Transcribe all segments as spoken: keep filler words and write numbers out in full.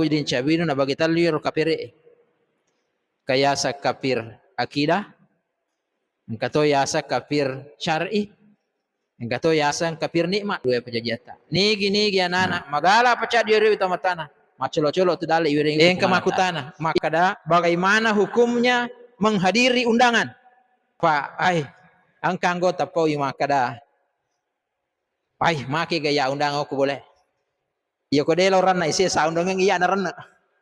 Jadi cabinu nabagi tellu iyaro kapere. Kayaseng kapir akidah, engka to yaseng kapir syar'i, engka to yaseng kapir nikmat. Dua pajajiatta. Nigi-nigi anana, magala pacaddi ri tomatoana, macolo-colo tu dalle iwereng. Engka makutana, makkada, bagaimana hukumnya menghadiri undangan? Pak, ai, engka anggota paui makkada, ai, make gaya undangan ko boleh. Iya ko de loranna isi sa undangan iya naranna.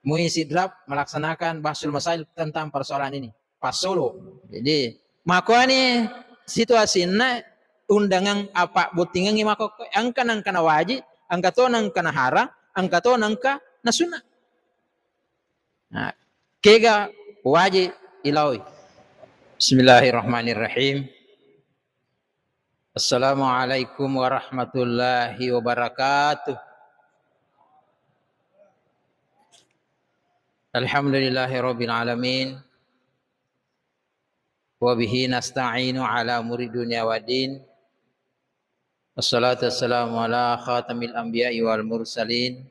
Mui sidrap melaksanakan bahsul masail tentang persoalan ini. Passolo. Jadi, makoani situasinna undangan apa bottingengi mako engka nengka na wajib, engka to nengka na haram, engka to nengka na sunnah. Nah, kega wajib ilaoi. Bismillahirrahmanirrahim. Assalamualaikum warahmatullahi wabarakatuh. Alhamdulillahirabbil alamin. Wa bihi nasta'inu ala umuri dunya waddin. Wassalatu wassalamu ala khatamil anbiya'i wal mursalin,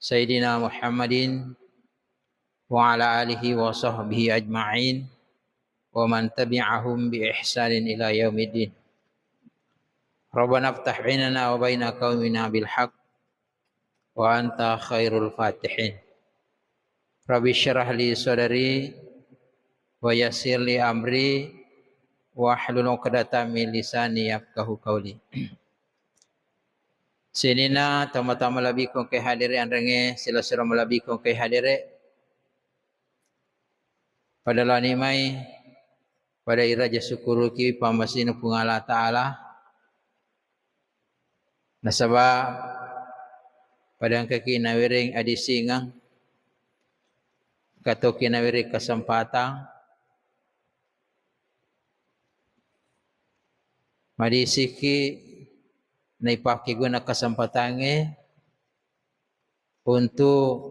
Sayyidina Muhammadin wa ala alihi wa sahbihi ajma'in, wa man tabi'ahum bi ihsanin ila yaumiddin. Rabbana iftah bainana wa baina qaumina bil haq, wa anta khairul fatihin. Rabbi syrah li sadri wa yassir li amri wahlul uqdatam min lisani yafqahu qauli. Sininna tama-tama malebbiku engkae hadere anrengnge, sila-sila malebbiku engkae hadere. Pada lani mai, pada iraja syukuruki pammasina Puang Allah Ta'ala. Nasaba pada engkaki nawereng adisingeng, engka toki nawereng kesempatan, madisiki naipake guna kesempatangnge untuk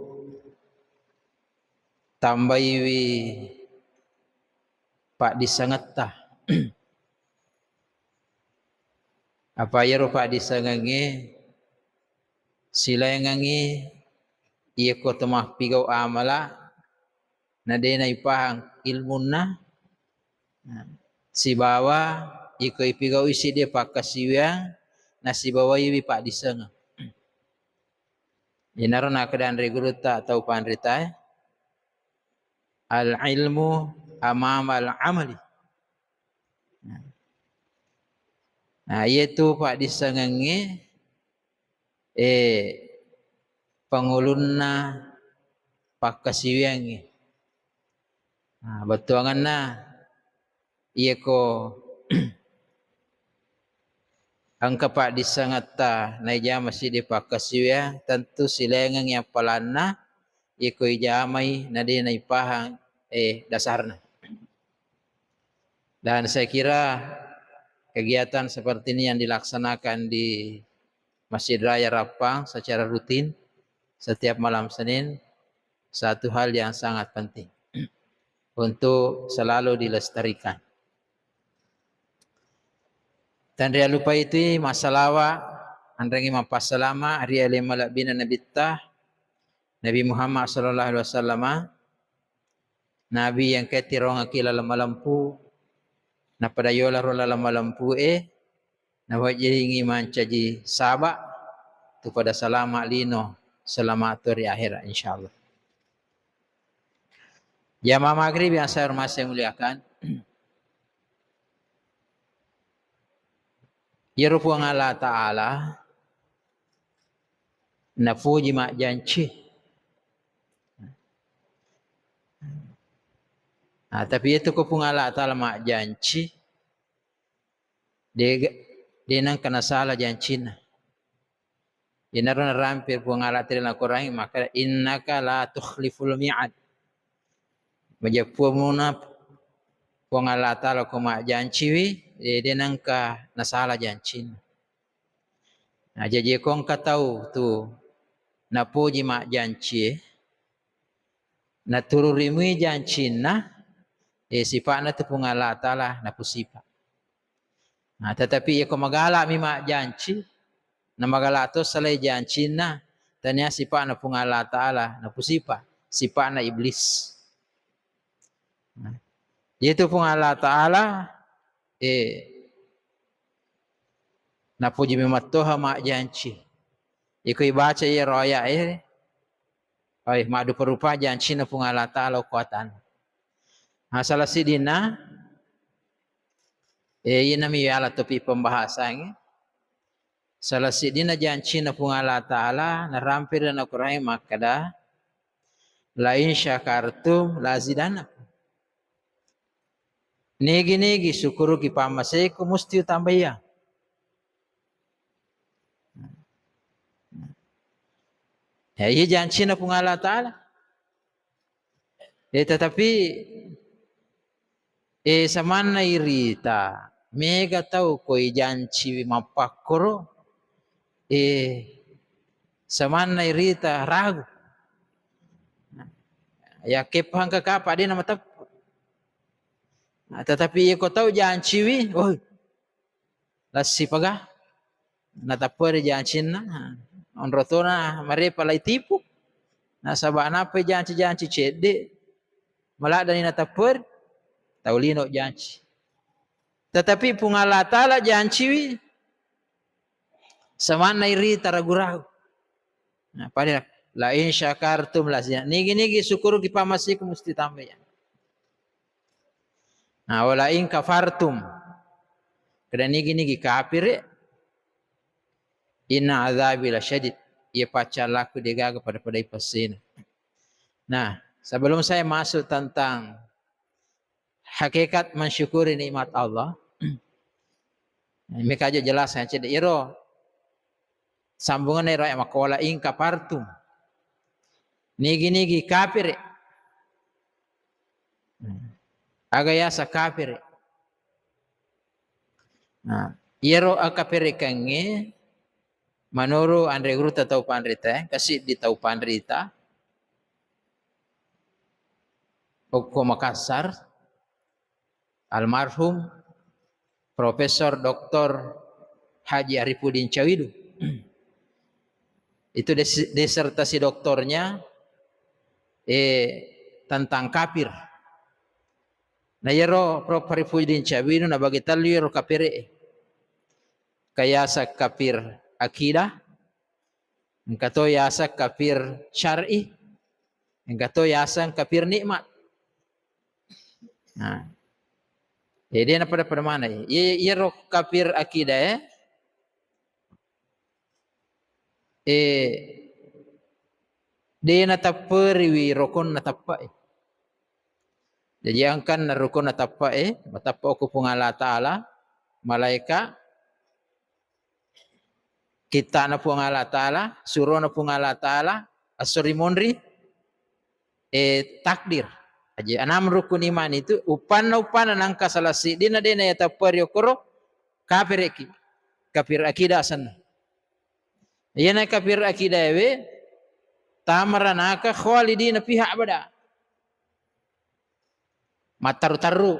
tambaiwi paddissengetta. Apa iyaro paddissengengnge silaingengngi iyako to mappigau amala na de naipahang ilmunna, sibawa iko ipigau isi de pakkasiwiang nasibawaiwi paddissengeng. Inaro nakkeda anre gurutta tau panritae, al ilmu amama al amali. Nah, iyatu paddissengengnge, eh, pangulunna pakkasiwiangnge. Nah, bettuanganna, iyako engka paddissengetta naijama siddi pakkasiwiang, tentu silaingengngi appalanna, iyako ijamai na de naipahang, eh, dasarna. Dan saya kira kegiatan seperti ini yang dilaksanakan di Masjid Raya Rappang secara rutin setiap malam Senin, satu hal yang sangat penting untuk selalu dilestarikan. Tanrialupai itu massalawa, anrengngi mappassalama ri ale malebbina Nabitta, Nabi Muhammad sallallahu alaihi wasallam. Nabi yang ketirongaki laleng malempu, napada yolaro laleng malempu e, nawajjingi mancaji saba, tu pada salama lino, salama tu ri akhirat, insyaallah. Jamaah maghrib yang saya hormati, saya muliakan. Iyaro Puang Allah Ta'ala napuji majjanci. Nah, tapi iyatu ko Puang Allah Ta'ala majjanci, de, de nengka nasala jancinna. Inaro narampe Puang Allah Ta'ala Al-Quran, maka innaka la tukhliful mi'ad. Majeppu muna Puang Allah Ta'ala ko majjanciwi, de, de nengka nasala jancinna. Nah, jaji ko engka tau tu napoji majjanci e, natururi mui jancinna, eh, sipa'na tu Puang Allah Ta'ala napusipa. Nah, tetapi iyako magala mi majjanci, na magala to salai jancinna, Tania sipa'na Puang Allah Ta'ala, napusipa, sipa'na iblis. Nah, iyatu Puang Allah Ta'ala, eh, napuji memattoha majjanci. Iko ibaca iyaro aya'e, oi, maddupa-rupa jancina Puang Allah Ta'ala okko atan. Nah, salah sidinna, eh, iyana mi yala topi pembahasangnge. Salah sidinna jancina Puang Allah Ta'ala, narampe ri Al-Qur'an makkada, "La in syakartum la azidannakum." Nigi-nigi syukuruki pammaseku musti utambaiya. Ya, iya jancina Puang Allah Ta'ala. Eh, tetapi, eh, samanna irita, mega tau ko ijanciwi mappakkoro, eh, samanna irita ragu. Yakkeppa engka kapa de namateppu. Nah, tetapi iko tau janciwi, oh, lassi paga. Natepperi jancinna. Onrotona marepa lai tipu. Nasaba nappai janci-janci cedde. Maladdani natepperi. Tau lino janci. Tetapi Puang Allah Ta'ala janciwi samanna irita ragu-ragu. Nah, pada la in syakartum la azidan-, nigi-nigi syukuruki pammaseku musti tambaiya. Nah, wala in kafartum. Kada nigi-nigi kapire, inna azabi lasyadid. Iya paccallaku degaga pada-padai passena. Nah, sebelum saya masuk tentang hakikat mensyukuri nikmat Allah, meka aja jelas ya, cedde iro sambunganna iro ayat makko, "Wala in kafartum." Nigi-nigi kapire. Aga yaseng kapire. Nah, iyaro akaperekengnge menuru anre gurutta tau panrita, eh, kasiddi tau panrita okko Makassar, almarhum Profesor Doktor Haji Arifudin Cawidu. Itu des-, disertasi doktornya, eh, tentang kafir. Nah, iyaro Prof Arifudin Cawidu nabagi tellu iyaro kapere. Kayaseng kafir akidah, engka to yaseng kafir syar'i, engka to yaseng kafir nikmat. Nah. Jadi, na pada-pada mana? Iya, iyaro kafir akidah, eh. Eh, de natepperiwi rokonna teppe'e. Jaji engkanna rukun natappa, eh, matappa okko Puang Allah Ta'ala, malaika, kittana Puang Allah Ta'ala, surona Puang Allah Ta'ala, esso ri monri, eh, takdir. Aja enam rukun iman itu, uppanna, uppanna nangka salah siddinna de na yatappa ri okoro, kapereki. Kafir akidah asenna. Iyana kafir akidah ewe, tamaranaka khalidina fiha abada. Mattaru-taru,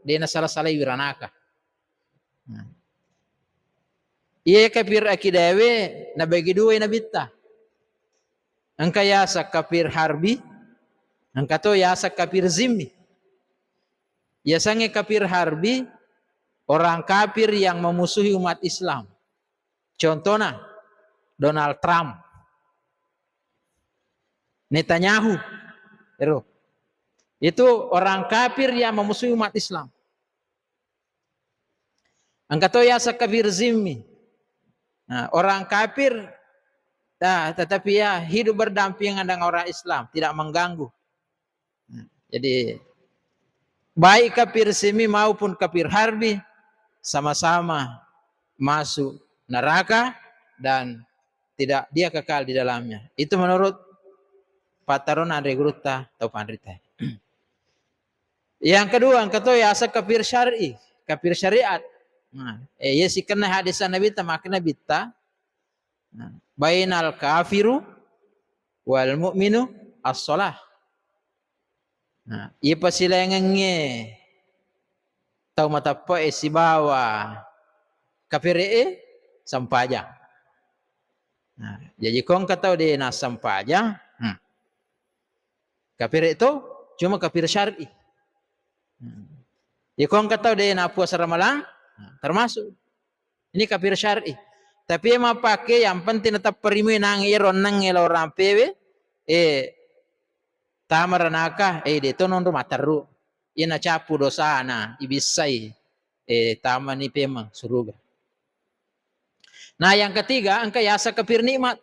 de nasala-salai wiranaka. Nah. Iye kafir akidah ewe nabagi dua nabitta. Engka yaseng kafir harbi, engka to yaseng kafir zimmi. Yasengnge kafir harbi, orang kafir yang memusuhi umat Islam. Contohna, Donald Trump, Netanyahu, ero. Itu orang kafir yang memusuhi umat Islam. Engka to yaseng kafir zimmi. Nah, orang kafir, nah, tetapi ya hidup berdampingan dengan orang Islam, tidak mengganggu. Jadi, baik kafir zimmi maupun kafir harbi sama-sama masuk neraka dan tidak dia kekal di dalamnya. Itu menurut pattarona anre gurutta tau panrita. Yang kedua, engka to yaseng kafir syar'i, kafir syariat. Nah, eh, iya sikenna hadis Nabitta, makkeda Nabitta, nah, bainal kafiru wal mu'minu as-shalah. Nah, iya pasilaingengnge tau matappae sibawa kapere'e sempajang. Nah, jaji ko engka tau de' nassempajang, hmm. Kapire to, cuma kapire syar'i. Hmm. Iko engka tau de' napuasa Ramalang, nah, termasuk. Ini kapire syar'i. Tapi iya mappake, yang penting tetap perimui nang iyaro enneng lao rampewe, eh, tama ranaka, eh, de' to nonro materru. Iya nacapu dosana, ibissai, eh, tamani pemeng suruga. Nah, yang ketiga, engka yaseng kapire nikmat.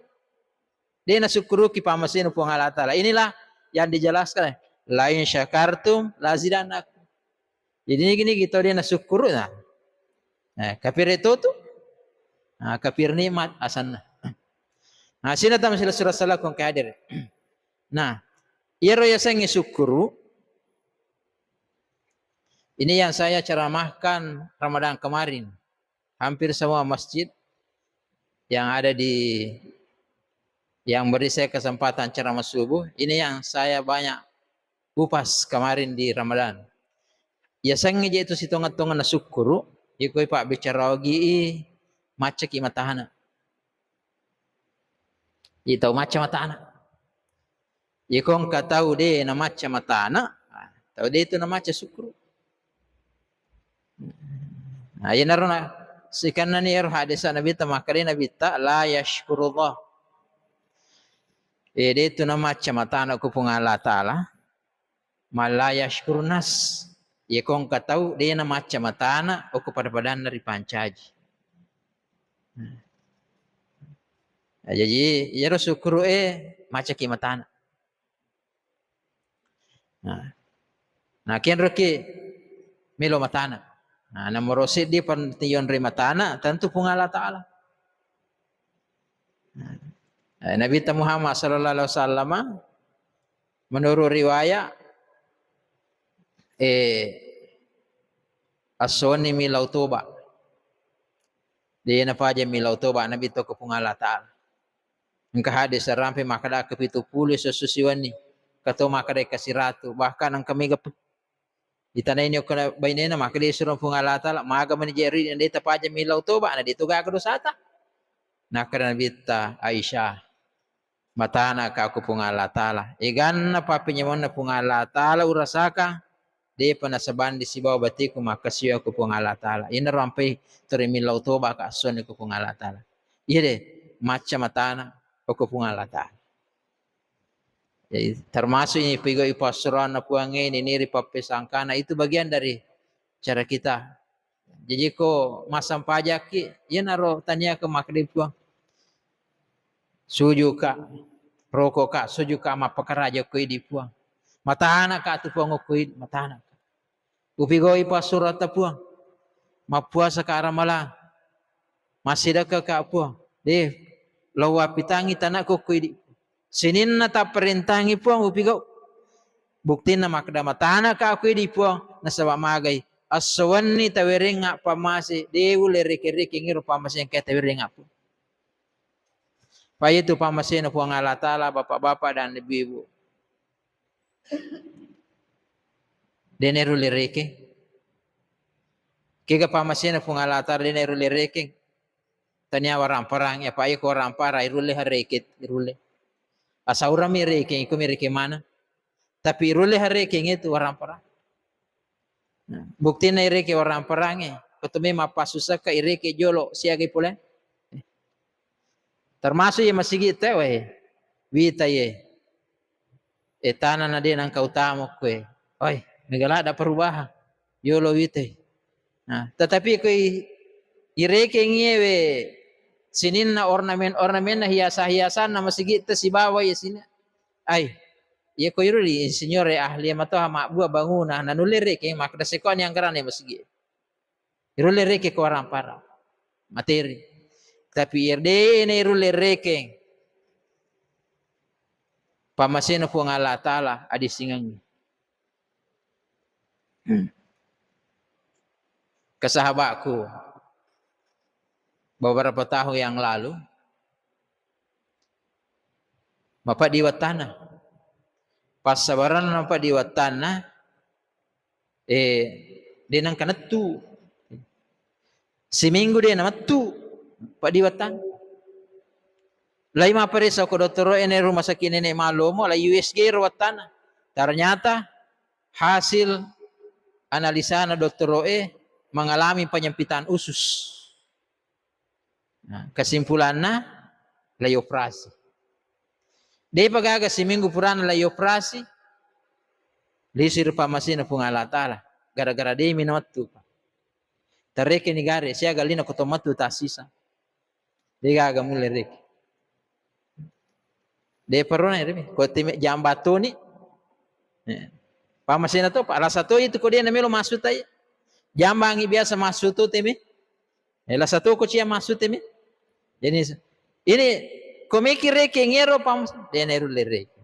De' nasukkuruki pammasena Puang Allah Ta'ala. Inilah yang dijelaskan, "La in syakartum la azidannakum." Jadi nigi-nigi tau de' nasyukkuru, nah. Eh, kapire to tu? Nah, kapire nikmat asanna. Nah, sini tama sila surah salah kong hadir. Nah, iyaro yasengnge sukkuru, ini yang saya ceramahkan Ramadan kemarin. Hampir semua masjid yang ada di, yang beri saya kesempatan ceramah subuh, ini yang saya banyak kupas kemarin di Ramadan. Yasengnge je itu sitongeng-tongeng nasukkuru, iko pabbicara ogi i, maccaki matana. Iya tau macca matana. Iko engka tau de' namacca matana, tau de' tu namacca sukkuru. Nah, iyanaro na, sikannani ero hadis Nabitta, makkeda Nabitta, "La yashkurullah." Eh, de' tu namacca matana ku Puang Allah Ta'ala. "Man la yashkurun nas." Iko engka tau de' namacca matana, okko pada-padanna ripancaji. Nah, jaji iyaro sukkuru e maccaki matana. Nah, nah, kenroki melo matana. Nah, nomoro seddi penting yonroi matana, tentu Puang Allah Ta'ala. Nah, eh, Nabitta Muhammad sallallahu alaihi wasallam, menurut riwayat, eh, assuwenni millau toba. De' napaja millau toba Nabitta ko Puang Allah Ta'ala. Engka hadis rampe makkeda ke pitu puluh sesusiwenni. Kato makkeda ke siratu. Bahkan engka mega pe-, Itanaini okko bainena, makkeda isuro Puang Allah Ta'ala, "Maga mani je ri de' tapaja millau toba, na de' to gaga dosata." Nakkeda Nabitta Aisyah, "Matana ka ku Puang Allah Ta'ala. Eganna pappenyamenna Puang Allah Ta'ala urasaka, de'pa nasabandi sibawa batiku makkasiwiang ku Puang Allah Ta'ala." Inaro ampai tore millau toba ka assuwenni ku Puang Allah Ta'ala. Iya de', macca matana okko Puang Allah Ta'ala. Jadi, termasuk ini pigau passurawanna Puangnge, ini, ini ri pappesangkana, itu bagian dari cara kita. Jadi, ko massampajakki, iyanaro tania ke makkeda Puang. Sujuka, rokoka, sujuka mappakaraja ko idi Puang. Matana ka tu Puang ko idi, matana ka. Upigau'i passurata Puang. Mappuasaka Ramalang. Massidekka ka Puang. De, lao wapitangi tanakku ko idi. Sininna tapparentangi Puang upigau. Buktinna makkeda matana ka ko idi Puang, nasaba magai. Esso wenni tawerengnga pammase, de ulle reke-rekeng iro pammase engka tawerengnga Puang. Paitu pammasena Puang Allah Taala, bapak-bapak dan ibu-ibu. De na irulle rekeng. Kega pammasena Puang Allah Taala de na irulle rekeng. Tania waramparang, apa iko waramparang irulle hareket, irulle. Asaurami rekeng, iko mi rekeng mana. Tapi irulle harekeng itu waramparang. Nah, buktina ireke waramparang e, kotomi mappasusakka ireke jolo siaga pole. Termasuk ya masigi te, weh. Wita ye. E, tana na de nangka utama kue. Oi, mega ladda perubahan. Yolo wita. Nah, tetapi ko i-, irekeng iye we sininna ornamen-ornamenna, hiasan-hiasanna masigi te sibawa ye sini. Ai, iya ko iruli insinyore ahli matoha mabbua bangunan, nanulle rekeng makkeda sekoni anggaranna masigi. Irulle rekeng ko waramparang. Materi. Tapi iya de na irulle rekeng. Pammasena Puang Allah Taala adissingengngi. Hmm. Ke sahabatku, beberapa tahun yang lalu, mapeddi wettanna. Passabaranna mapeddi wettanna, eh, de nangka nettu. Siminggu de namettu, peddi wettanna. Lai mapparessa ko dottoro'e na rumah sakit Nenek Malomo, lai U S G ro wattana. Ternyata hasil analisana dottoro'e mengalami penyempitan usus. Nah, kesimpulanna, lai operasi. De'pa gaga siminggu purana lai operasi, lisiri pammasena Puang Allah Ta'ala. Gara-gara de'mi namettu, Pak. Tarekeni gare, siaga lino ko to mettu tassisa. De' gaga mulle reke. De' perona remi. Ko teme jamba toni. Eh. Pammasena to, Pak. Lasa to itu ko de' namelo massu tai. Jambangi biasa massu to teme. Eh, lasa to ko cia massu teme. Jadi, ini ko meki reke ngero pam-, de' neru lereke.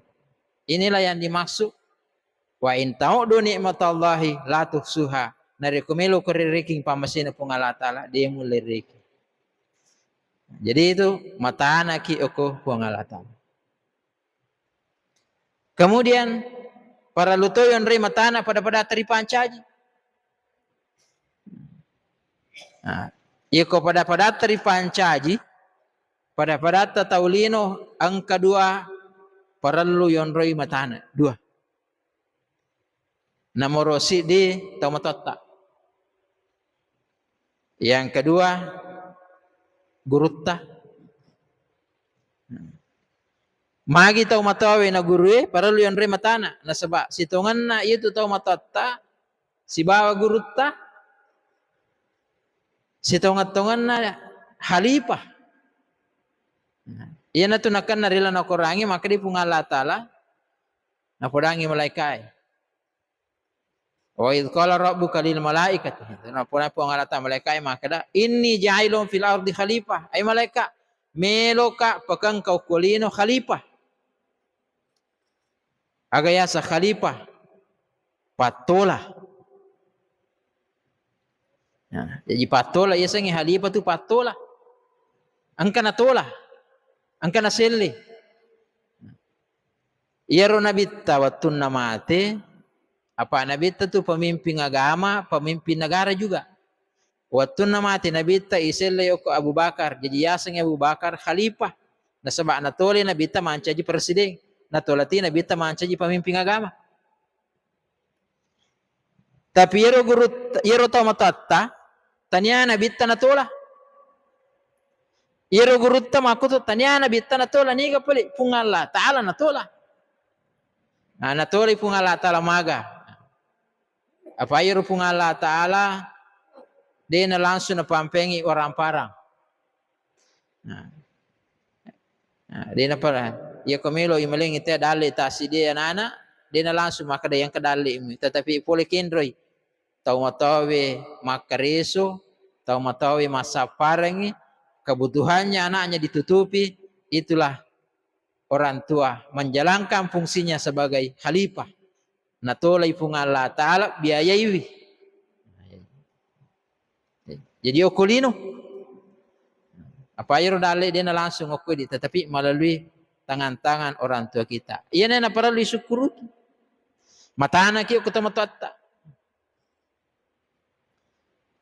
Inilah yang dimaksud "Wa in ta'uddu ni'matallahi la tuhsuha." Narekko melo ko rereking pammasena Puang Allah Ta'ala, de' mulle reke. Jadi itu matanaki okko Puang Allah Ta'ala. Kemudian, parellu to yonroi matana pada-pada teri pancaji. Nah, iko pada-pada teri pancaji, pada-pada tau lino engka dua parellu yonroi matana, dua. Nomoro siddi tau matotta. Yang kedua, gurutta. Magi tau matoawe na gurue, parellu yonroi matana. Nasaba sitongenna itu tau matotta sibawa gurutta, sitongeng-tongenna halipah. Iyanatu nakenna ri lano Korangnge, makkeda Puang Allah Ta'ala, napodangi malaikae. "Wa idz qala rabbuka lil malaikati," napona Puang Allah Ta'ala malaikae makkeda, "Inni ja'ilun fil ardi khalifah." Ai malaika, meloka pakengka okko lino khalifah. Aga yaseng khalifah? Pattola. Nah, jadi pattola, yasengnge halifah tu pattola. Engka natola, engka naselle. Iyaro nabitta wettunna mate, apa nabitta tu pemimpin agama, pemimpin negara juga. Wettunna mate nabitta, iselle okko Abu Bakar. Jadi yasengnge Abu Bakar khalifah. Nasaba natolai nabitta mancaji presiden. Natolati nabitta mancaji pemimpin agama. Tapi iyaro guru, iyaro tau matoatta, tania nabitta natola. Iyaro gurutta makkutu, tania nabitta natola, niga pole Puang Allah Ta'ala natola. Nah, natolai Puang Allah Ta'ala maga. Apa iyaro Puang Allah Ta'ala de' na langsung napampengi orang parang. Nah. Nah, de' napara. Iya ko melo i malengngi te dalle tassidie anana, de' na langsung makkeda engka dalle mu. Tetapi pole kenroi tau matoawe makkareso, tau matoawe massapparengngi, kebutuhannya anaknya ditutupi, itulah orang tua menjalankan fungsinya sebagai khalifah. Natolai Puang Allah Ta'ala biayaiwi. Jadi okko lino. Apa iyaro dalle de' na langsung okko di, tetapi melalui tangan-tangan orang tua kita. Iyana naparellu isukkuruki. Matanaki okko tomatoatta.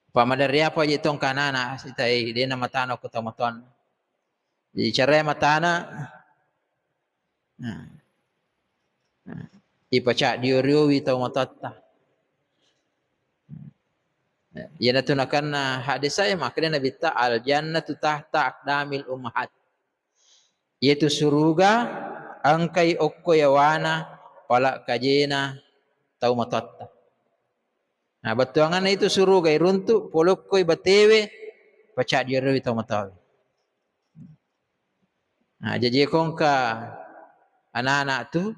Apa maderri apa je tongka anana sitai de' na matana okko tomatoanna. Jadi cara matana, nah, nah, ipacaddio-riowi tau matoatta. Iyanatu nakenna hadis e, makkeda Nabitta, "Al jannatu tahta aqdamil ummahat." Iyatu suruga engkai okko yawana pala kajena tau matoatta. Nah, bettuanganna itu suruga iruntu, polokkoi batewe, pacaddio-riowi tau matoawe. Nah, jaji ko engka anak-anak tu,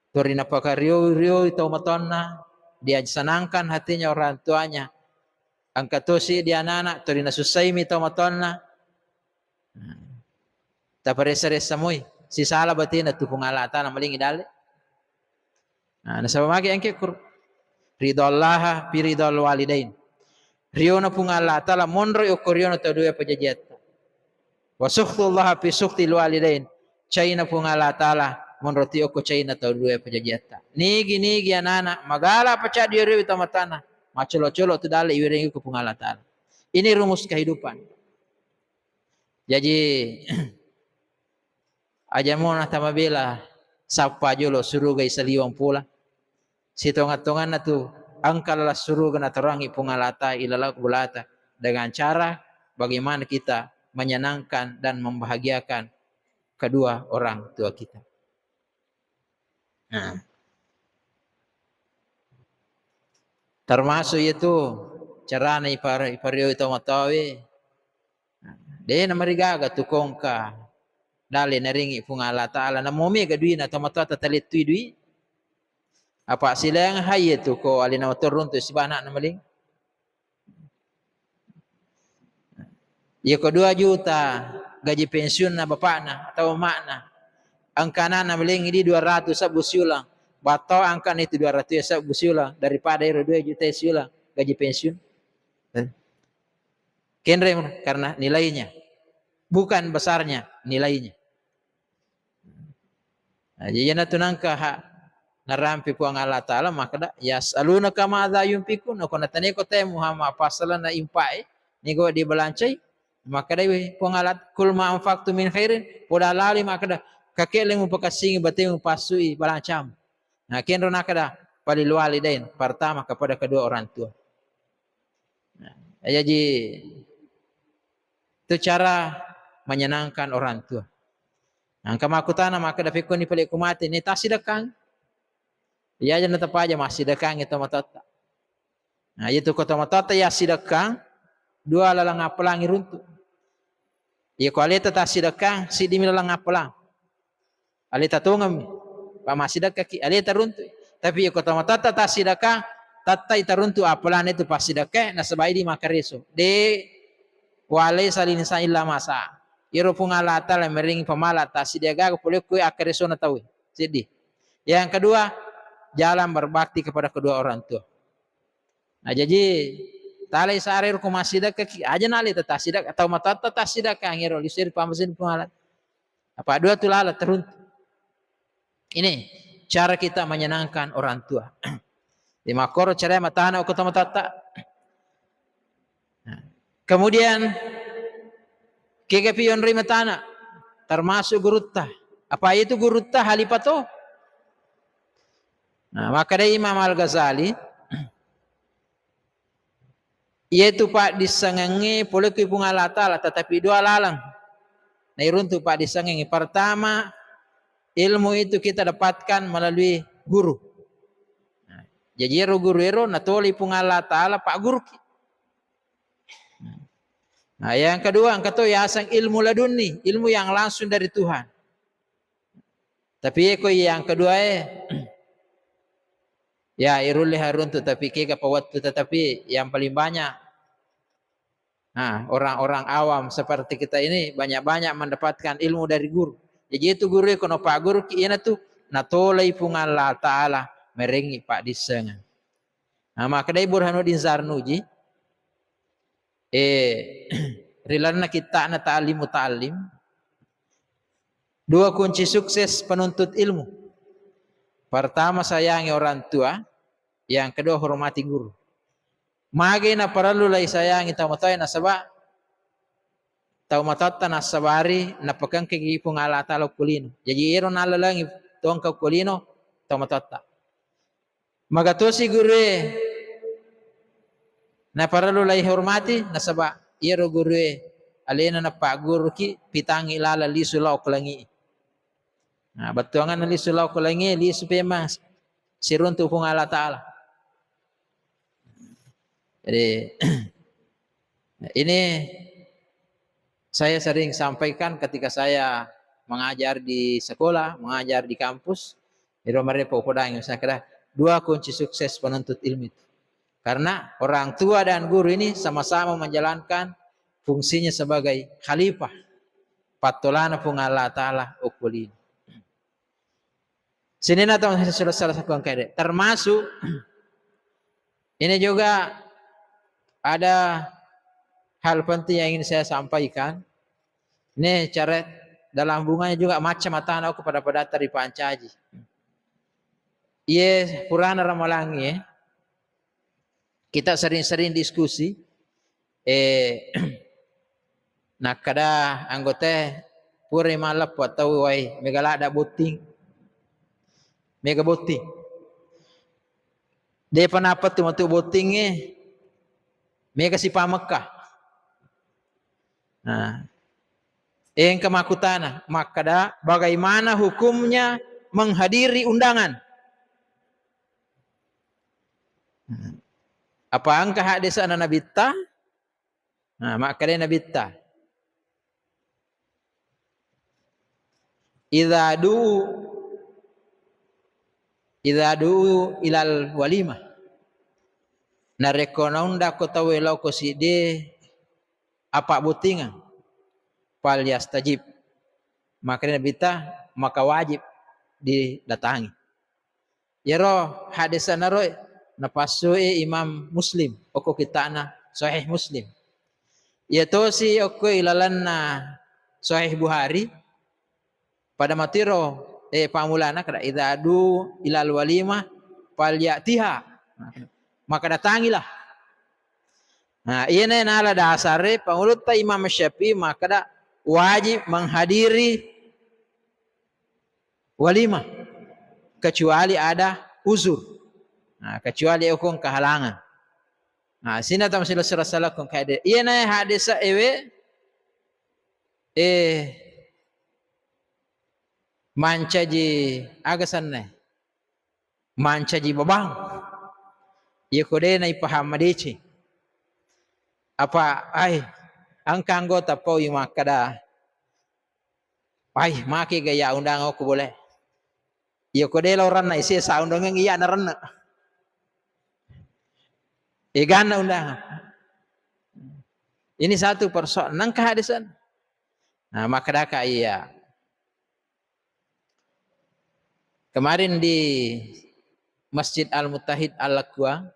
tori napakario-rioi tau matoanna, dia senangkan hatinya orang tuanya. Engka tosi di anak-anak, tori nasussaimi tau matoanna. Nah, taparessa-ressa moi, sisala batena tu Puang Allah Ta'ala malingi dalle. Nah, nasaba magi engke kur-, ridallaha fi ridal walidain. Riona Puang Allah Ta'ala monroi okko riona tau dua pajajiatta. Wa sukhtullaha fi sukhtil walidain. Caina Puang Allah Ta'ala monro ti okko caina tau dua pajajiatta. Nigi-nigi anak-anak magala pacaddio-riowi tau matana, macolo-colo tu dalle iwerengi ko Puang Allah Ta'ala. Ini rumus kehidupan. Jaji, Aja mo natamabela sappa jolo suruga isaliweng pola. Sitonga-tonganna tu engka laleng suruga nataroangngi Puang Allah Ta'ala ilalang bolata dengan cara bagaimana kita menyenangkan dan membahagiakan kedua orang tua kita. Nah. Termasuk itu carana ipar-, iparioi tomatoawe. De namarigaga tu kongka dale naringi Puang Allah Ta'ala, namo mega duina tomatoatta talettui dui. Apa silaing hai tu ko alena motor runtu siba anakna maling. Iya ko dua juta gaji pensiunna bapakna atau emakna. Engka anakna maling di dua ratus sebbu siulang. Batto angka ni tu dua ratus sebbu siulang daripada ero dua juta siulang gaji pensiun. Eh. Kenre karena nilainya. Bukan besarnya, nilainya. Nah, jadi iyana tu nangka ha narampe Puang Allah Ta'ala makkeda, "Yas'alunaka madza yunfiqun." Ko natania ko te Muhammad, apa asalna impae, nigo dibalancai, makkedai Puang Allah, "Qul ma anfaqtum min khairin." Poda lali makkeda, "Kakelle mupakassingi batemu passui balancamu." Nah, kenro nakkeda, "Falil walidain." Pertama kepada kedua orang tua. Nah, jadi itu cara menyenangkan orang tua. Nah, engka makkutana makkeda, "Pekkoni pale ku mate, ne tassidekkang?" Iya aja natapaja massidekkang itu matotta. Nah, itu ko tomatoatta yassidekkang, dua lalang appelangi runtu. Iya ko aleta tassidekkang, siddimi lalang appelang. Aleta tongemmi, pa massidekkaki, aleta runtu. Tapi iya ko tomatoatta tassidekkang, tattai taruntu appelang itu passidekka, nasaba idi makkareso. De, wa laisa lil insani illa ma sa'a. Iyaro Puang Allah Ta'ala merengi pamala tassidia gaga pole ko akkaresona tauwe. Seddi. Yang kedua, jalan berbakti kepada kedua orang tua. Nah, jaji talai sare ro ko massidekkaki, aja nale ta tassidekka atau matatta tassidekkang ero liseri pamasen Puang Allah. Apa dua tu lala teruntu. Ini cara kita menyenangkan orang tua. Di makkoro cara matana ko tomatoatta. Nah, kemudian kegapi onroi matana termasuk gurutta. Apa itu gurutta halipato? Nah, makkeda Imam Al-Ghazali, iyatu paddissengengnge pole ku Puang Allah Ta'ala, tetapi dua laleng nairuntu paddissengengnge. Pertama, ilmu itu kita dapatkan melalui guru. Nah, jaji ero guru ero natolei Puang Allah Ta'ala pagguruki. Nah, yang kedua, engka to yaseng ilmu ladunni, ilmu yang langsung dari Tuhan. Tapi eko yang kedua e, ya, irulle haruntu, tapi kega pa wettu, tetapi yang paling banyak, nah, orang-orang awam seperti kita ini banyak-banyak mendapatkan ilmu dari guru. Jadi itu guru e kono pagguruki, iyana tu natolei Puang Allah Ta'ala merengi paddissengeng. Nah, makkedai Burhanuddin Zarnuji, eh, ri lalenna kitta'na Ta'lim Muta'allim, dua kunci sukses penuntut ilmu. Pertama, sayangi orang tua, yang kedua, hormati guru. Mage naparellu lai sayangi tau matoae, nasaba tau matoatta nassabari napakengkeki Puang Allah Ta'ala okko lino. Jaji ero nallalengi tongka okko lino tau matoatta. Magatosi gurue naparellu lai hormati, nasaba iyaro gurue alena napagguruki pitangngi laleng lisu lao ko langi'i. Nah, bettuanganna lisu lao ko langi'i, lisu pemang siruntu Puang Allah Ta'ala. Jadi, ini saya sering sampaikan ketika saya mengajar di sekolah, mengajar di kampus, iro marepo upodangi, misalnya kira dua kunci sukses penuntut ilmu itu. Karena orang tua dan guru ini sama-sama menjalankan fungsinya sebagai khalifah, pattolana Puang Allah Ta'ala okko lino. Sininna tau salah satu engkae. Termasuk ini juga ada hal penting yang ingin saya sampaikan. Ini cara dalam hubungannya juga macam matana aku pada pada tadi pancaji. Iye purana ramalangi, eh, kita sering-sering diskusi, eh, nakkeda anggota, Pura malleppo tau wae, mega ladda botting. Mega botting. Depa napettu matu bottingnge, mega sipamekka. Nah, engka makkutana, makkada, bagaimana hukumnya menghadiri undangan? Apa engka hadisana Nabitta? Nah, makkeda Nabitta, "Idza du'u, idza du'u ilal walimah." Narekko naundakko tauwe lao ko siddi apa bottingeng, "Falyastajib." Makkeda Nabitta, maka wajib didatangi. Iyaro hadisana ro napassue Imam Muslim, okko kitta'na Sahih Muslim. Iya tosi okko ilalenna Sahih Bukhari, pada matiro, eh, pamulana kada, "Idza du ilal walimah falyatiha." Maka datangilah. Nah, iyana nala dasare pangulutta Imam Syafi'i makkada wajib menghadiri walimah, kecuali ada uzur. Nah, kecuali okko engka halangan. Nah, sina tama sila sura salakon kaide. Iyana hadisa ewe, eh, mancaji aga sanna. Mancaji babang. Iya ko de naipahang madeceng. Apa, ai, engka anggota paui makkada, "Ai, make ga iya undangan okko bole." Iya ko de lao ranna isi sa undangan iya naranna. Eganna undangan. Ini satu persoalan. Nengka hadisan. Nah, makkedaka iya. Kemarin di Masjid Al-Muttahid Al-Aqwa,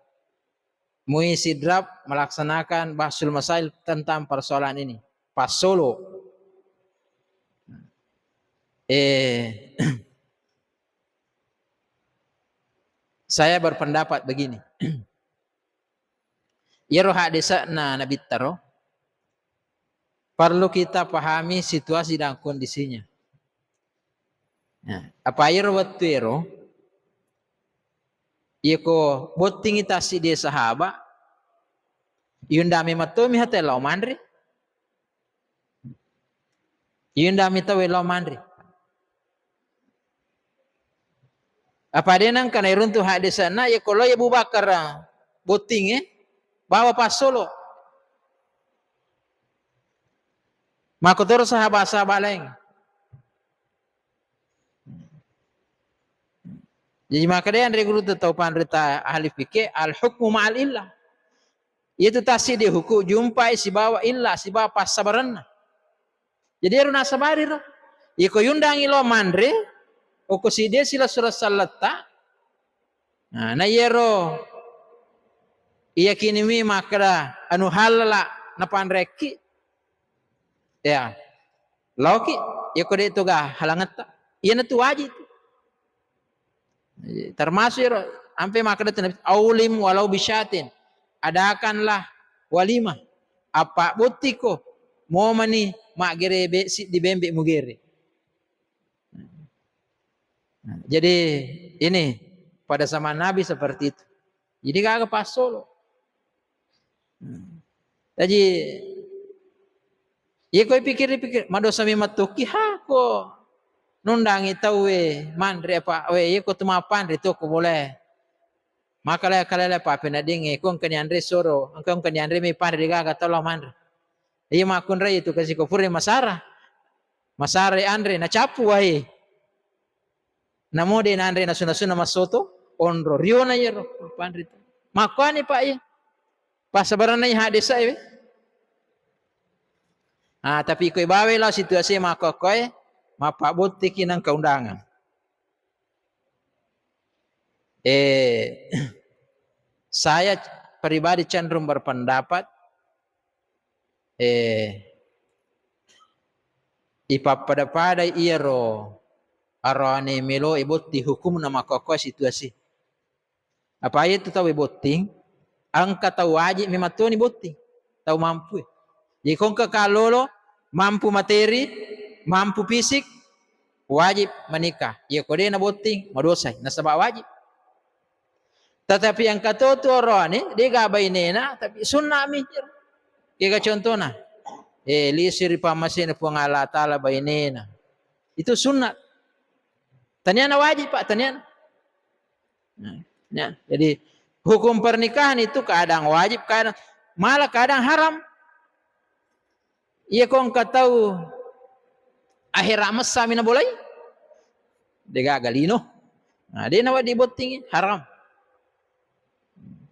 MUI Sidrap melaksanakan bahsul masail tentang persoalan ini. Pas Solo. Eh, saya berpendapat begini. Iyaro hadisa'na Nabitta ro, perlu kita pahami situasi dan kondisinya. Nah, apa iyaro wettu ero, iyako bottingi tassiddi sahaba, iyundami matomi hate lao manre. Iyundami tau lao manre. Apa de nengka nairuntu hadisa'na, iyako lao Abu Bakar bottinge, bawa pas Solo. Makkotoro sahaba-sahaba laing. Jadi makkeda anre guru tau panrita ahli fikih, al hukmu ma'al illah. Iyatu tassiddi hukum jumpai sibawa illa, sibawa passabarenna. Jadi ero nasabari ro. Iyako yundangi lao manre, okko siddi sila sura salletta. Nah, na iyaro iyakini mi makkeda anu halala napanrekki. Ya. Laoki, iyako de toga halangetta. Iyanatu wajib. Termasuk iyaro, ampe makkeda tu Nabi, "Aulim walau bisyatin." Adakanlah walimah. Apa bottiko momani maggere be, siddi bembe mugere. Nah, jadi ini pada zaman Nabi seperti itu. Jadi gaga pas Solo. Hmm. Jadi, iya ko pikir-pikir, madosa memang tokki ha ko nundangi tauwe manre apa, we, iya ko tu mappanre tu ko boleh. Maka le, kale le, pape nadinge, ko engka ni anre soro, engka, engka ni anre mi panre, gaga tau lao manre. Iya makkunrai itu kasi ko pura masara. Masara anre, nacapu wae. Namo de nanre nasu-nasuna massoto, onro riona iyaro panrita. Makkuani Pak iya. Passabaranna iya hadesa iwe. Ah, tapi koe bawe lao situasi makkokkoe, mappabottiki nengka undangan. Eh, saya pribadi cenderung berpendapat, eh, ipappada-pada iyaro aroane melo e botti hukumna makkokkoe situasi. Apa iya tu tau e botting, engka tau wajib memang toni botting, tau mampu e. Jadi ko engka kallolo mampu materi, mampu fisik, wajib menikah. Iya ko de' nabotting, madosai, nasaba wajib. Tetapi engka to tu oroane, de' ga bainena, tapi sunna mi. Kega contohna? Eh, lisi ri pammasena Puang Allah Ta'ala bainena. Itu sunat. Taniana wajib, Pak, taniana. Nah, ya, jadi hukum pernikahan itu kadang wajib, kadang malah kadang haram. Iya ko engka tau ahera messa mi nabolai. De' gaga lino. Nah, de' nawedding bottingi, haram.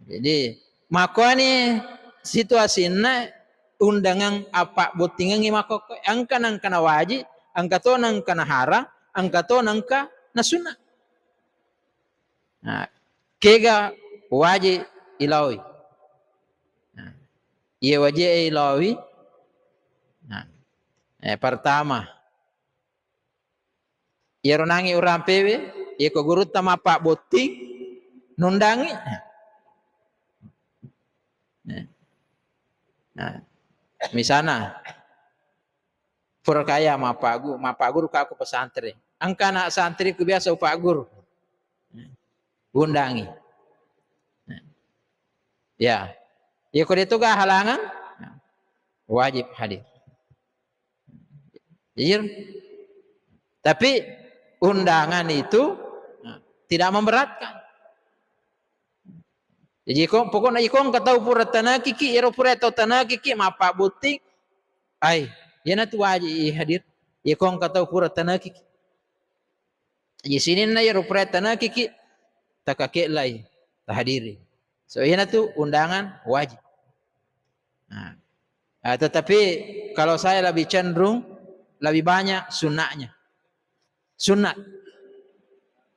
Jadi, makkuani situasinna undangan apa bottingengi makkokko. Engka nengka na wajib, engka to nengka na haram, engka to nengka na sunnah. Nah, kega wajib ilaoi. Nah, iya wajib ilaoi. Nah, eh, pertama, iyaro nangi urampewe, iya ko gurutta mappabbotting, nundangi. Nah, nah, misalna, pura kaya mappagu-, mappagguru ka ko pesantren. Engka anak santriku biasa upagguru. Undangi. Ya. Iya ko de' to ga halangan, wajib hadir. Iya. Tapi undangan itu, nah, tidak memberatkan. Jadi ko, pokokna iko engka tau pura tanakiki, iyaro pura tau tanakiki, mappabbotting, ai, iyanatu wajib i hadir. Iko engka tau pura tanakiki. Jadi sininna iyaro pura tanakiki, takakellai, tahadiri. So, iyanatu undangan wajib. Nah, eh, tetapi kalau saya lebih cenderung lebih banyak sunnahnya. Sunat.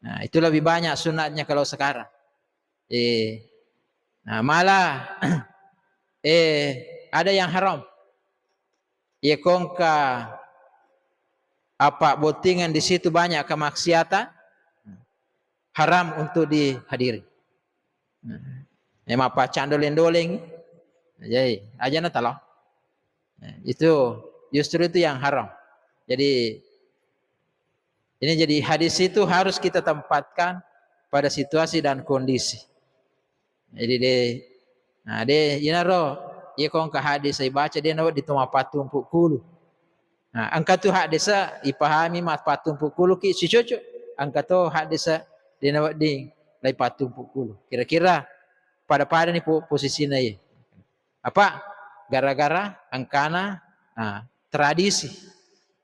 Nah, itu lebih banyak sunatnya kalau sekarang. Eh, nah, malah, eh, ada yang haram. Iya ko engka apa bottingan di situ banyak kemaksiatan, haram untuk dihadiri. Nah, memang paccang doleng-doleng. Jadi, aja na talo. Nah, itu justru itu yang haram. Jadi, ini jadi hadis itu harus kita tempatkan pada situasi dan kondisi. Jadi de, nah, de, inaro, iya ko engka hadis ibaca de nawedding to mappattumpu kulu. Nah, engka tu hadis ipahami mappattumpu kulu ki sicoco. Engka to hadis de nawedding lai pattumpu kulu. Kira-kira pada-pada ni po-, posisinya iya. Apa? Gara-gara engkana, nah, tradisi.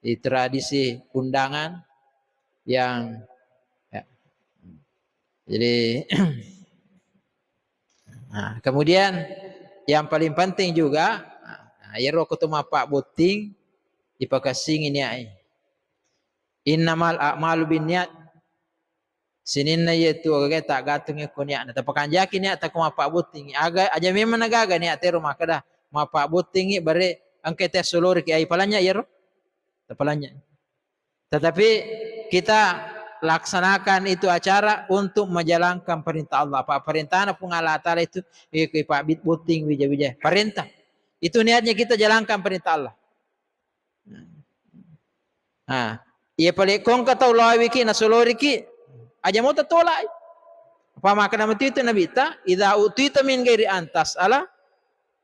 Di tradisi undangan yang, ya. Jadi, nah, kemudian yang paling penting juga, nah, iyaro ko to mappabbotting, ipakessingi niat. Innamal a'malu binniyat. Sininna iyatu agaga taggattung ko niatna. Tapakanjaki niatta ko mappabbottingi. Aga, aja memang nagaga niatta ero makkeda mappabbottingi bare engka tes soloriki ai palanya iyaro. Tapalanya. Tetapi kita laksanakan itu acara untuk menjalankan perintah Allah. Apa perintahna Puang Allah Ta'ala itu, iko ipabbit-, botting wija-wija. Perintah. Itu niatnya kita jalankan perintah Allah. Nah, iya pale ko engka tau lawiki nasoloriki, aja mo tatolai. Apa makkeda matu itu Nabitta, "Idza utita min ghairi an tas'ala,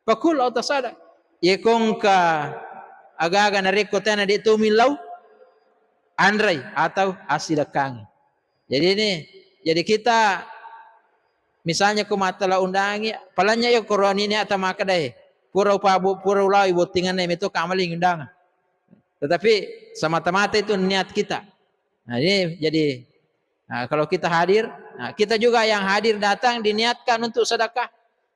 fakul au tasadaq." Iya ko engka aga-aga narekko tena de to millau, anrai atau asidekkangi. Jadi ini, jadi kita misalnya ko mattala undangi, palanya iya koroni niatta makkedae, pura upabu-, pura ulawai bottinganna meto kamaling undangan. Tetapi semata-mata itu niat kita. Nah, ini jadi, nah, kalau kita hadir, nah, kita juga yang hadir datang diniatkan untuk sedekah.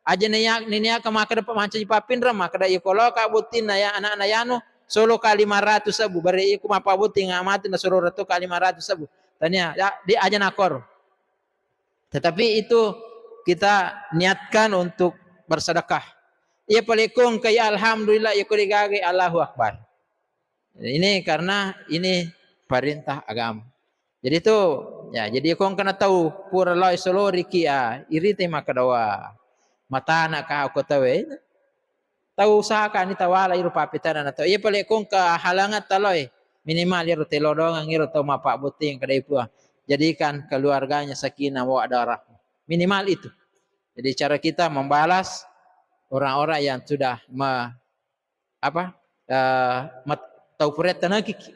Aja niat, niat ka makkeda mancaji papinreng, makkeda iya ko lao ka bottinna ya anakna yanu, solo ka lima ratus ribu, bare iya ko mappabotting matu nasoro ratu ka lima ratus ribu. Tania, ya, di aja nakor. Tetapi itu kita niatkan untuk bersedekah. Iya pale ko engka ya alhamdulillah, iya ko degaga Allahu Akbar. Ini karena ini perintah agama. Jadi itu, ya, jadi ko engka na tau pura lao soloriki, ah, irita makkeda wa matana ka ko tawe. Tau usahakan ni tawala iru papitana na tau. Iya pale ko engka halangan taloi. Minimal iyaro telodongeng iyaro tau mapabbotting kedai Puang. Jadikan keluarganya sakinah mawaddah warahmah. Minimal itu. Jadi cara kita membalas orang-orang yang sudah me-, apa, eh, mat-, tau puretta nakiki.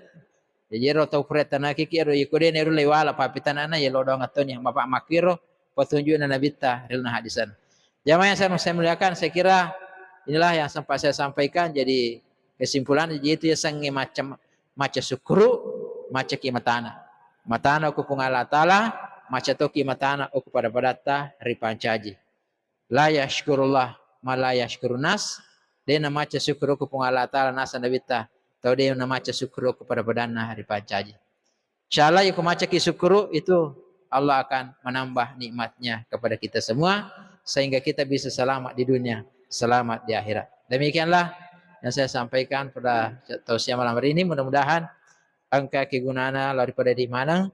Jadi ero tau puretta nakiki ero iko de neru lewala papitanana ya lodong atoni mapa makiro petunjukna nabitta rilna hadisan. Jamaah yang saya, saya muliakan, saya kira inilah yang sempat saya sampaikan. Jadi kesimpulan, jadi itu ya sange macam maca syukuru, maca ki matana. Matana ku Puang Allah Taala, maca toki matana ku pada-padatta ripancaji. La yashkurullah ma la yashkurun nas, de namaca syukur ku Puang Allah Taala naseng nabitta, tau de namaca syukur ku pada-padanna ripancaji. Insyaallah, iko macaki syukur itu Allah akan menambah nikmatnya kepada kita semua sehingga kita bisa selamat di dunia, selamat di akhirat. Demikianlah yang saya sampaikan pada tausiah malam hari ini. Mudah-mudahan engka kegunana laripada di maneng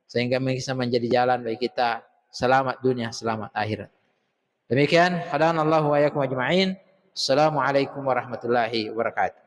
sehingga bisa menjadi jalan bagi kita selamat dunia, selamat akhirat. Demikian, hadanallahu wa iyyakum ajma'in. Assalamualaikum warahmatullahi wabarakatuh.